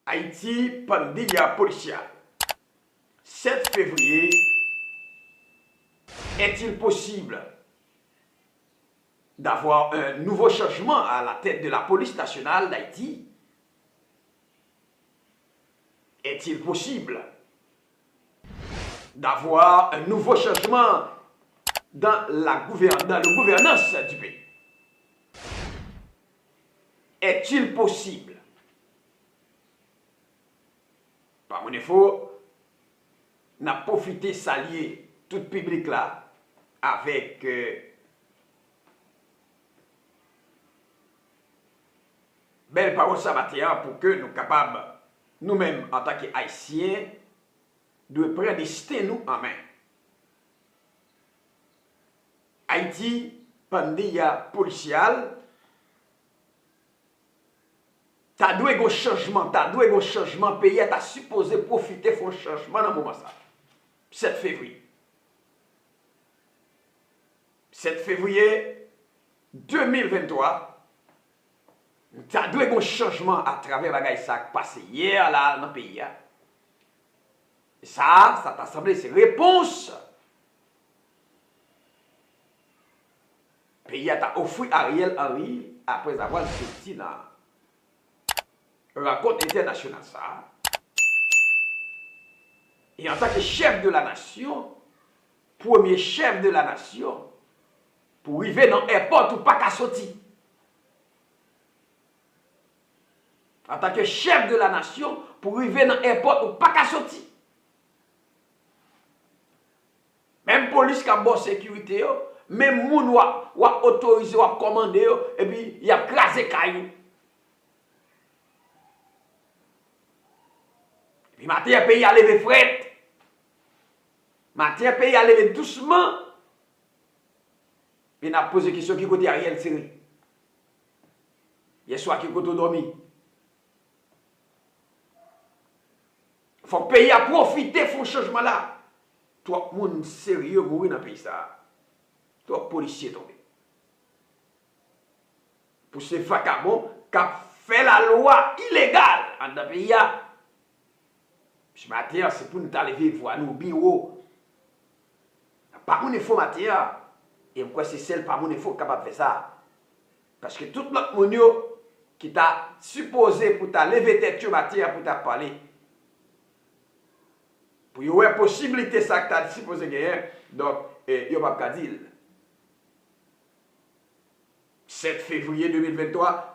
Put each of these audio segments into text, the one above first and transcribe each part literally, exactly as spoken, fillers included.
Haïti, pandilla policial. Sept février, est-il possible d'avoir un nouveau changement à la tête de la police nationale d'Haïti? Est-il possible d'avoir un nouveau changement dans la gouver- dans la gouvernance du pays? Est-il possible? Pa moun enfo, n ap pwofite salye tout piblik la avèk, euh, bèl pawòl sa maten an pou ke nou kapab, nou menm, antanke Ayisyen, dwe pran desten nou an men. Ayiti, pandilla policial, ta dwe gon chanjman, ta dwe gon chanjman, peyi a ta sipoze pwofite fè yon chanjman nan moman sa. Sept février. Sept février deux mille vingt-trois, ta dwe gon chanjman atravè bagay sa k pase yè la nan peyi a. Sa, sa ta sanble se repons peyi a ta ofri Ariel Henry apre avwa l soti nan rankont entènasyonal sa a. E antanke chèf de la nasyon, premye chèf de la nasyon, pou rive nan èpòt ou pa ka soti. Antanke chèf de la nasyon, pou rive nan èpòt ou pa ka soti. Menm polis k ap ba w sekirite yo, menm moun w ap, w ap otorize, w ap kòmande yo, epi y ap kraze kay ou. Epi maten an, peyi a leve frèt. Maten an, peyi a leve dousman. E n ap poze kesyon, ki kote Ariel sere? Yèswa, ki kote w dòmi? Fòk peyi a pwofite fè chanjman la. Twòp moun serye mouri nan peyi sa a. Twòp polisye tonbe. Pou se vakabon k ap fè lalwa ilegal anndan peyi a. Maten an, se pou n ta leve vwa nou byen wo. Pa moun enfo maten an. E m kwè se sèl pa moun enfo k kapab fè sa. Paske tout lòt moun yo ki ta sipoze pou ta leve tèt yo maten an pou ta pale, pou yo wè posiblite sa k ta sipoze genyen, donk, e, yo p ap ka di l. Sept février deux mille vingt-trois,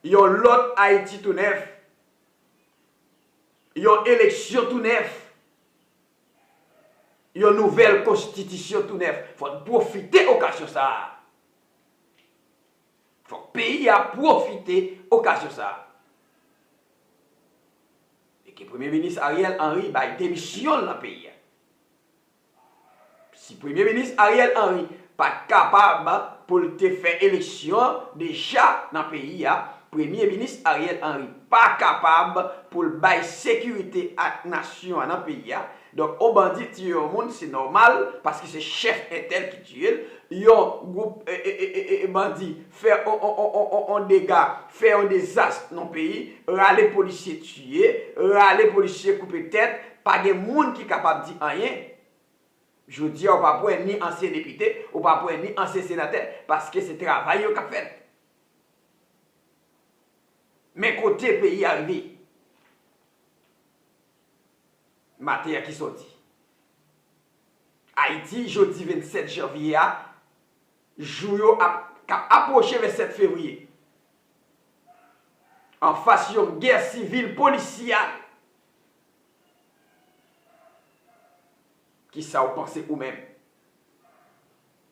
yon lòt Ayiti tou nèf, yon eleksyon tou nèf, yon nouvèl konstitisyon tou nèf. Fò n pwofite okazyon sa a. Fòk peyi a pwofite okazyon sa a. E ke Premye Minis Ariel Henry bay demisyon l nan peyi a. Si Premye Minis Ariel Henry pa t kapab pou l te fè eleksyon deja nan peyi a, Premye Minis Ariel Henry pa kapab pou l bay sekirite ak nasyon an nan peyi a. Donk, yon bandi tiye yon moun, se nòmal, paske se chèf entèl ki tiye l. Yon gwoup, e, e, e, e, e, bandi fè on, on, on, on, on, on dega, fè yon dezas nan peyi, rale polisye tiye, rale polisye koupe tèt, pa gen moun ki kapab di anyen. Jodi a, ou p ap wè ni ansyen depite, ou p ap wè ni ansyen senatè, paske se travay yo k ap fèt. Men kote peyi a rive. Maten an ki sòti. Ayiti, jodi vennsèt janvye a, jou yo ap, k ap apwoche vennsèt fevriye. Anfas yon gè sivil polisyal. Kisa w panse ou menm?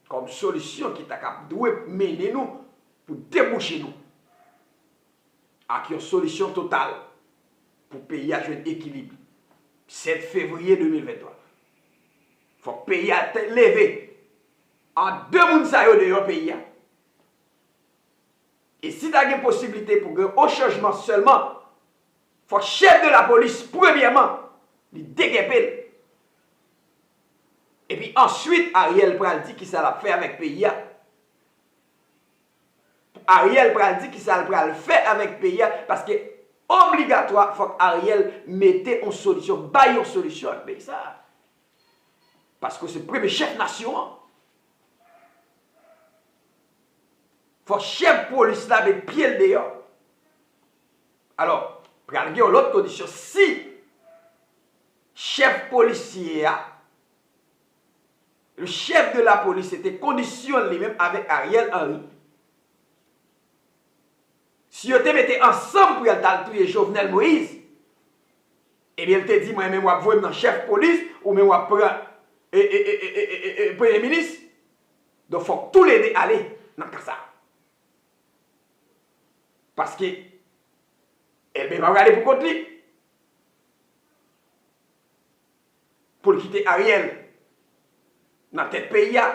Kòm solisyon ki ta kab dwe mennen nou pou debouche nou ak yon solisyon total pou peyi a jwenn ekilib. Sèt fevriye de mil venntwa. Fòk peyi a te leve. An de moun sa yo deyò peyi a. E si ta gen posiblite pou gen yon chanjman sèlman, fòk chèf de lapolis, premyèman, li dekenpe l. Epi answit, Ariel pral di kisa l ap fè avèk peyi a. Ariel pral di kisa l pral fè avèk peyi a, paske Obligatwa, fòk Ariel mete yon solisyon, bay yon solisyon ak peyi sa a. Paske se premye chèf nasyon an. Fòk chèf polis la met pye l deyò. Alò, pral gen yon lòt kondisyon. Si chèf polisye a, le chef de la police, se te kondisyon li menm avèk Ariel Henry, si yo te mete ansanm pou y al t al touye Jovenel Moïse, ebyen, l te di, "Mwen menm w ap voye m nan chèf polis, ou menm w ap pran, e, e, e, e, e, e, e, premye minis." Donk, fòk toulede ale nan ka sa a. Paske Elbe pa prale pou kont li pou l kite Ariel nan tèt peyi a.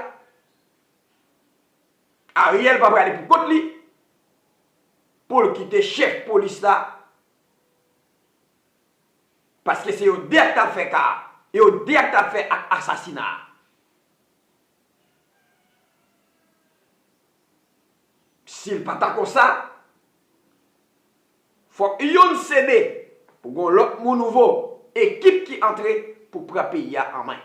Ariel pa prale pou kont li pou l kite chèf polis la. Paske se yo de ak t ap fè ka a. Yo de ak t ap fè ak asasina a. Si l pa ta konsa, fòk youn sede pou gon lòt moun nouvo, ekip ki antre pou pran peyi a an men.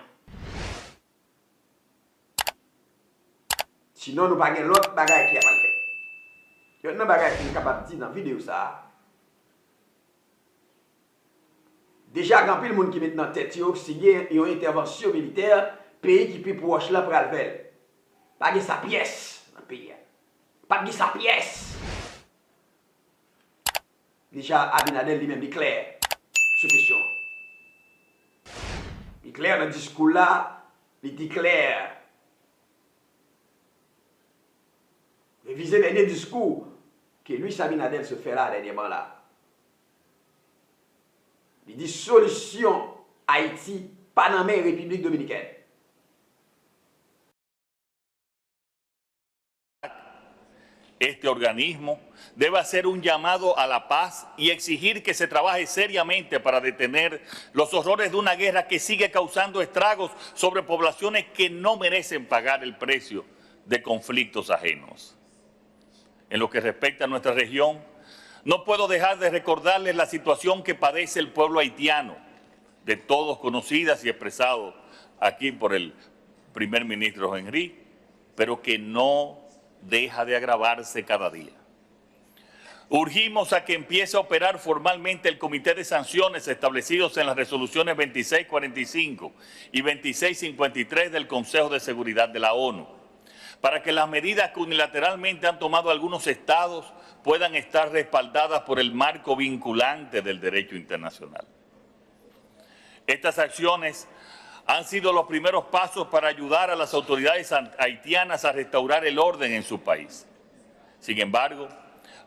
Sinon, nou pa gen lòt bagay ki ap al fèt. Yonn nan bagay ki m kapab di nan videyo sa a, deja, gen anpil moun ki met nan tèt yo, si gen yon entèvansyon militè, peyi ki pi pwòch la pral vè l. Pa gen sa pyès nan peyi a. Pa t gen sa pyès. Deja, Abinader li menm, li klè sou kesyon an. Li klè nan diskou l la, li di klè. Revize dènye diskou ke Luis Abinader sot fè la dènyèman la. Li di solisyon Ayiti pa nan men Repiblik Dominikèn. Este organismo debe hacer un llamado a la paz y exigir que se trabaje seriamente para detener los horrores de una guerra que sigue causando estragos sobre poblaciones que no merecen pagar el precio de conflictos ajenos. En lo que respecta a nuestra región, no puedo dejar de recordarles la situación que padece el pueblo haitiano, de todos conocidas y expresado aquí por el primer ministro Henry, pero que no deja de agravarse cada día. Urgimos a que empiece a operar formalmente el Comité de Sanciones establecidos en las resoluciones veintiséis cuarenta y cinco y veintiséis cincuenta y tres del Consejo de Seguridad de la ONU, para que las medidas que unilateralmente han tomado algunos estados puedan estar respaldadas por el marco vinculante del derecho internacional. Estas acciones han sido los primeros pasos para ayudar a las autoridades haitianas a restaurar el orden en su país. Sin embargo,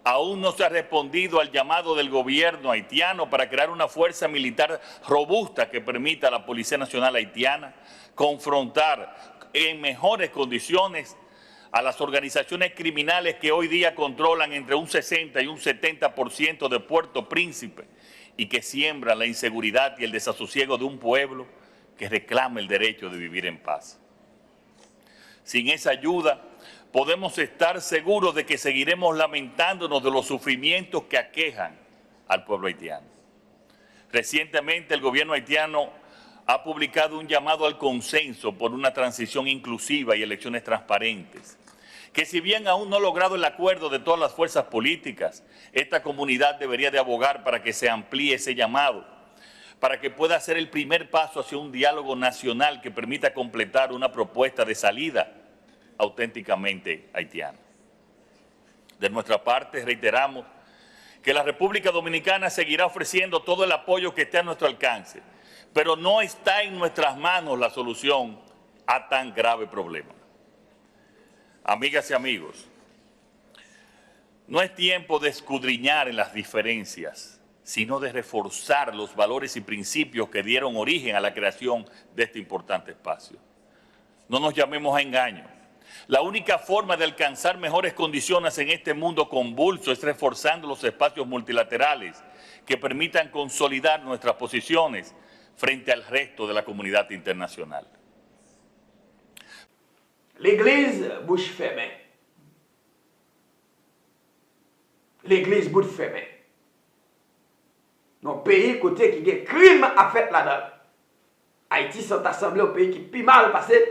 aún no se ha respondido al llamado del gobierno haitiano para crear una fuerza militar robusta que permita a la Policía Nacional Haitiana confrontar en mejores condiciones a las organizaciones criminales que hoy día controlan entre un sesenta y un setenta por ciento de Puerto Príncipe y que siembran la inseguridad y el desasosiego de un pueblo que reclama el derecho de vivir en paz. Sin esa ayuda, podemos estar seguros de que seguiremos lamentándonos de los sufrimientos que aquejan al pueblo haitiano. Recientemente, el gobierno haitiano ha publicado un llamado al consenso por una transición inclusiva y elecciones transparentes, que si bien aún no ha logrado el acuerdo de todas las fuerzas políticas, esta comunidad debería de abogar para que se amplíe ese llamado, para que pueda ser el primer paso hacia un diálogo nacional que permita completar una propuesta de salida auténticamente haitiana. De nuestra parte, reiteramos que la República Dominicana seguirá ofreciendo todo el apoyo que esté a nuestro alcance, pero no está en nuestras manos la solución a tan grave problema. Amigas y amigos, no es tiempo de escudriñar en las diferencias, sino de reforzar los valores y principios que dieron origen a la creación de este importante espacio. No nos llamemos a engaño. La única forma de alcanzar mejores condiciones en este mundo convulso es reforzando los espacios multilaterales que permitan consolidar nuestras posiciones frente al resto de la comunidad internacional. Legliz bouch fèmen. Legliz bout fèmen. Yon peyi kote ki gen krim ap fèt ladan l. Ayiti sanble yon peyi ki pi mal pase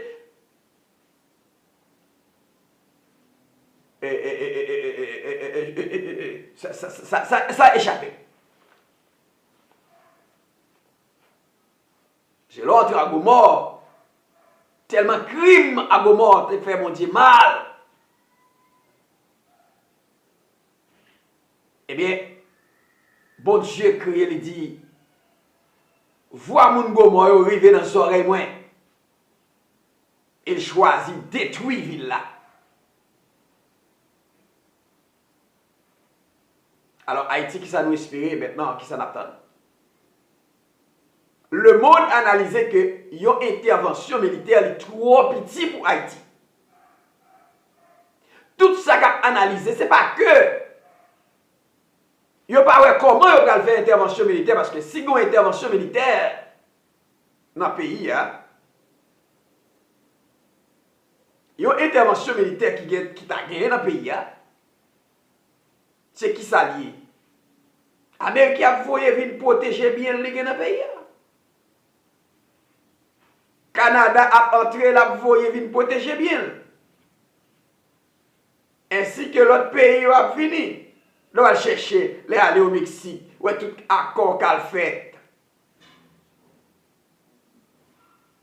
sa echape. Se lè w antre a Gomò, tèlman krim a Gomò te fè Bondye mal. Ebyen, Bondye kriye, li di, vwa moun Gomò yo rive nan zòrèy mwen. E l chwazi detwi vil la. Alò, Ayiti, kisa nou espere mentnan? Kisa n ap tann? Lemonn analize ke yon entèvansyon militè li twò piti pou Ayiti. Tout sa k ap analize, se pa ke yo pa wè kòman yo pral fè entèvansyon militè, paske si gen yon entèvansyon militè nan peyi a, yon entèvansyon militè ki gen, ki ta genyen nan peyi a, se kisa l ye? Ameriken ap voye vin pwoteje byen l li gen nan peyi a. Kanada ap antre, l ap voye vin pwoteje byen l. Ensi ke lòt peyi yo ap vini. Lè w al chèche, lè ale o Meksik, wè tout akò k al fèt.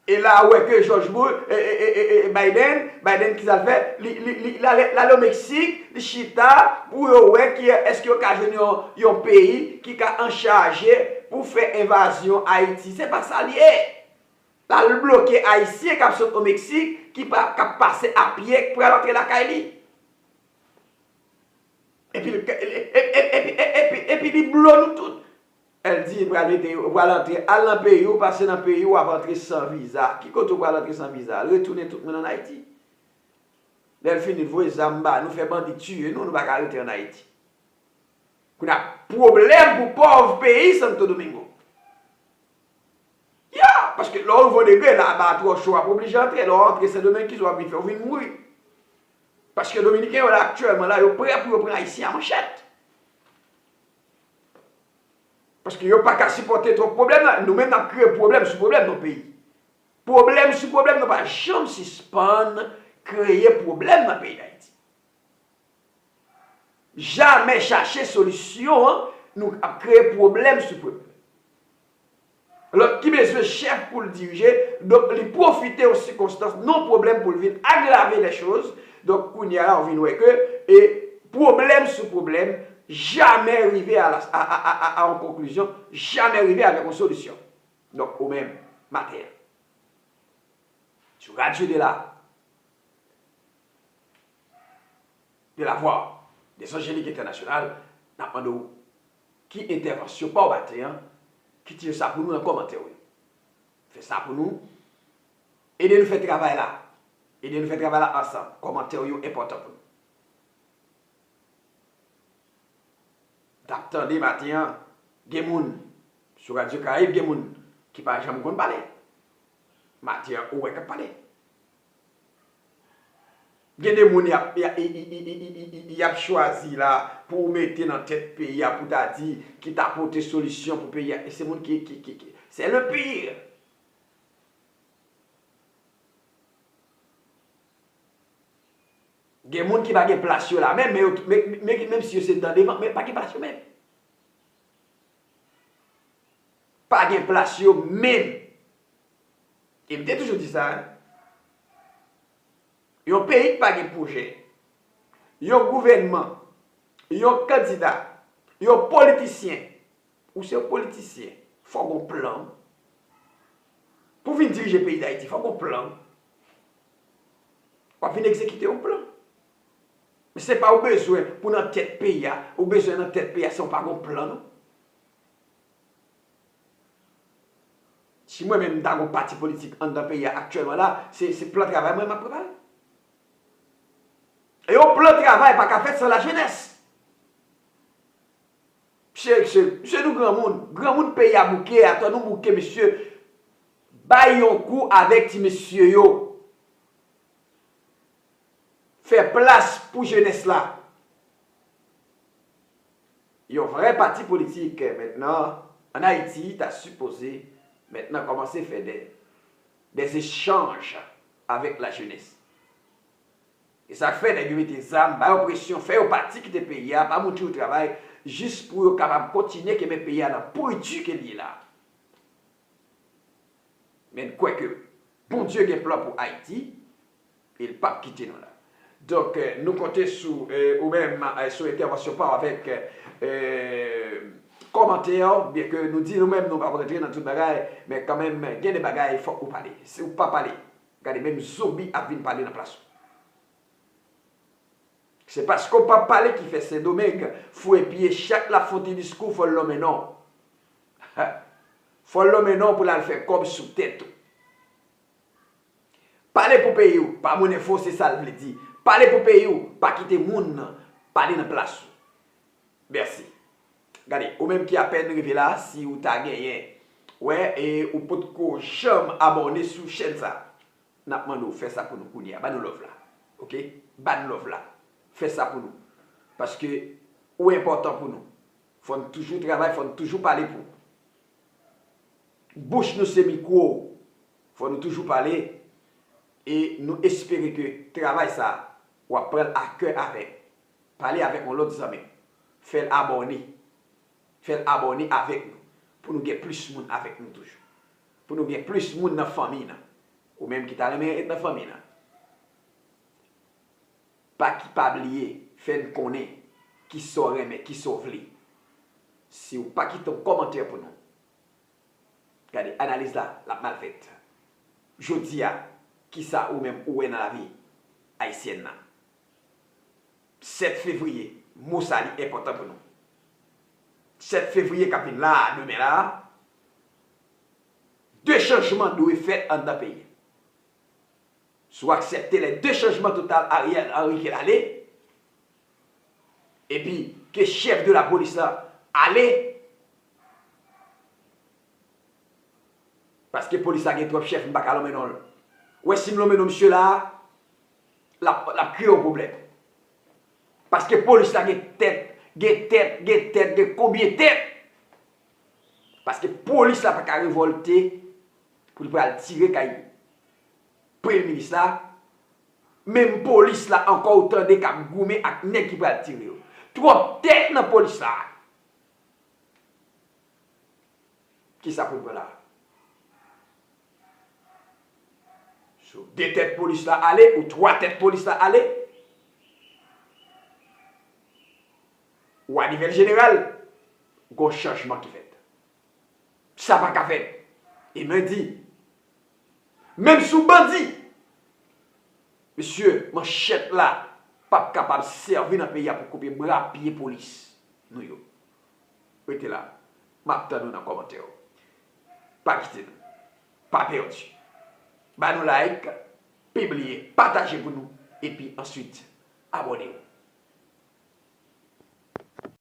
E la, ou wè ke George Bush, e, e, e, e, e, Biden, Biden ki sa l fè? Li, li, li, l ale, l ale o Meksik, li chita pou yo wè ki, èske yo ka jwenn yon, yon peyi ki ka anchaje pou fè envazyon Ayiti. Se pa sa l ye. L al bloke Ayisyen k ap sot o Meksik, ki pa, k ap pase a pye, k pral antre lakay li. Epi, epi, epi, epi, epi, epi li blo nou tout. L di, pral mete yo, pral antre, al nan peyi w, pase nan peyi w, w ap antre san viza. Ki kote w pral antre san viza? Al retounen tout moun ann Ayiti. Lè l fini, l voye zam ba nou, fè bandi tiye nou, nou pa ka rete ann Ayiti. Kounye a, pwoblèm pou pòv peyi Santo Domingo. Ya, paske lè w rive yon degre, laba twò cho, w ap oblije antre. Lè w antre Sendomeng, kisa w ap vin fè? W vin mouri. Paske Dominiken yo la aktyèlman la, yo prè pou yo pran Ayisyen a manchèt. Paske yo pa ka sipòte twòp pwoblèm nan. Nou menm, n ap kreye pwoblèm sou pwoblèm nan peyi. Pwoblèm sou pwoblèm, nou pa janm sispann kreye pwoblèm nan peyi Dayiti. Jamè chache solisyon an, nou ap kreye pwoblèm sou pwoblèm. Lòt ki bezwen chèf pou l dirije, donk li pwofite yon sikonstans non pwoblèm pou l vin agrave lè choz. Donk kounye a la, ou vin wè ke, e, pwoblèm sou pwoblèm, jamè rive a la, a, a, a, a, a yon konklizyon, jamè rive avèk yon solisyon. Donk ou menm, maten an, sou Radyo de la, de la Voix des Angéliques Internationales, n ap mande w ki entèvansyon pa w maten an, kite sa pou nou nan kòmantè w yo. Fè sa pou nou. Ede nou fè travay la. Ede nou fè travay la ansanm. Kòmantè w yo enpòtan pou nou. M t ap tande maten an, gen moun, sou Radyo Karayib, gen moun ki pa janm konn pale. Maten an, ou wè k ap pale. Gen de moun y ap, y ap, y, y, y ap chwazi la pou mete nan tèt peyi a, pou ta di ki ta pote solisyon pou peyi a. E se moun ki, ki, ki, ki, c'est le pire. Gen moun ki pa gen plas yo la menm, men yo, men, men, menm si yo se nan devan, men pa gen plas yo menm. Pa gen plas yo menm. E m te toujou di sa, wi. Yon peyi ki pa gen pwojè, yon gouvènman, yon kandida, yon politisyen, ou se yon politisyen, fò w gen yon plan. Pou w vin dirije peyi Dayiti, fò w gen yon plan. W ap vin egzekite yon plan. Men se pa ou bezwen pou nan tèt peyi a, ou bezwen nan tèt peyi a san w pa gen yon plan, non. Si mwen menm m ta gen yon pati politik anndan peyi a aktyèlman la, se, se plan travay mwen m ap prepare. E yon plan travay pa ka fèt san lajenès. Mesye, mesye, mesye nou granmoun. Granmoun peyi a bouke, atò nou bouke, mesye. Bay yon kou avèk ti mesye yo. Fè plas pou jenès la. Yon vrè pati politik, mentnan, An Ayiti, ta sipoze mentnan kòmanse fè de, des échanges avec la jeunesse. E sa k fè nèg yo mete zam, ba yo presyon, fè yo pati kite peyi a, pa montre yo travay, jis pou yo kapab kontinye kenbe peyi a nan pouriti ke l ye la. Men n kwè ke Bondye gen plan pou Ayiti, e l p ap kite nou la. Donk, eh, nou konte sou, eh, ou menm, eh, sou entèvansyon pa w avèk, eh, kòmantè, byenke nou di nou menm nou p ap rantre nan tout bagay, men kanmenm, gen de bagay fòk ou pale. Si w pa pale, gade, menm zonbi ap vin pale nan plas ou. Se paske w p ap pale ki fè Sendomeng foure pye, chak l ap fè yon ti diskou, fò l lonmen non w. Fò l lonmen non w pou l al fè kòb sou tèt ou. Pale pou peyi w, pa moun enfo, se sa l vle di. Pale pou peyi w, pa kite moun pale nan plas ou. Mèsi. Gade, ou menm ki apèn rive la, si ou ta genyen, wè, e ou potko janm abòne sou chèn sa, n ap mande w fè sa pou nou kounye a. Ba nou love la. Oke? Ba n love la. Fè sa pou nou. Paske ou enpòtan pou nou. Fò n toujou travay, fò n toujou pale pou ou. Bouch nou se mikwo. Fò nou toujou pale. E nou espere ke travay sa, w ap pran l a kè avè. Pale avèk yon lòt zanmi w. Fè l abòne. Fè l abòne avèk nou. Pou nou gen plis moun avèk nou toujou. Pou nou gen plis moun nan fanmi nan. Ou menm ki ta renmen ret nan fanmi nan. Pa ki pa bliye, fè n konnen kisa w renmen, kisa w vle. Si w pa kite yon kòmantè pou nou, gade, analiz la, l ap mal fèt. Jodi a, kisa ou menm ou wè nan lavi ayisyèn nan? Sèt fevriye, mo sa li enpòtan pou nou. Sèt fevriye k ap vin la a, demen la a, de chanjman dwe fèt anndan peyi a. Si w aksepte les deux changements total Ariel Henry ke l ale, epi ke chèf de la polis la ale, paske polis la gen twòp chèf, m pa ka lonmen non l. Wè si m lonmen non misye la, l ap, l ap kreye yon pwoblèm. Paske polis la gen tèt, gen tèt, gen tèt, gen konbyen tèt? Paske polis la pa ka revòlte pou l pral tire kay premye minis la. Menm polis la ankò ou tande k ap goumen ak nèg ki pral tire yo. Twòp tèt nan polis la. Kisa pou l pran la? So, de tèt polis la ale ou twa tèt polis la ale, ou a nivel jeneral, gon chanjman ki fèt. Sa pa ka fèt. E mwen di, menm si w bandi, mesye, manchèt la p ap kapab sèvi nan peyi a pou koupe bra, pye polis nou yo. Rete la. M ap tann ou nan kòmantè yo. Pa kite nou. Pa pèdi. Ba nou like, pibliye, pataje pou nou, epi answit, abòne w.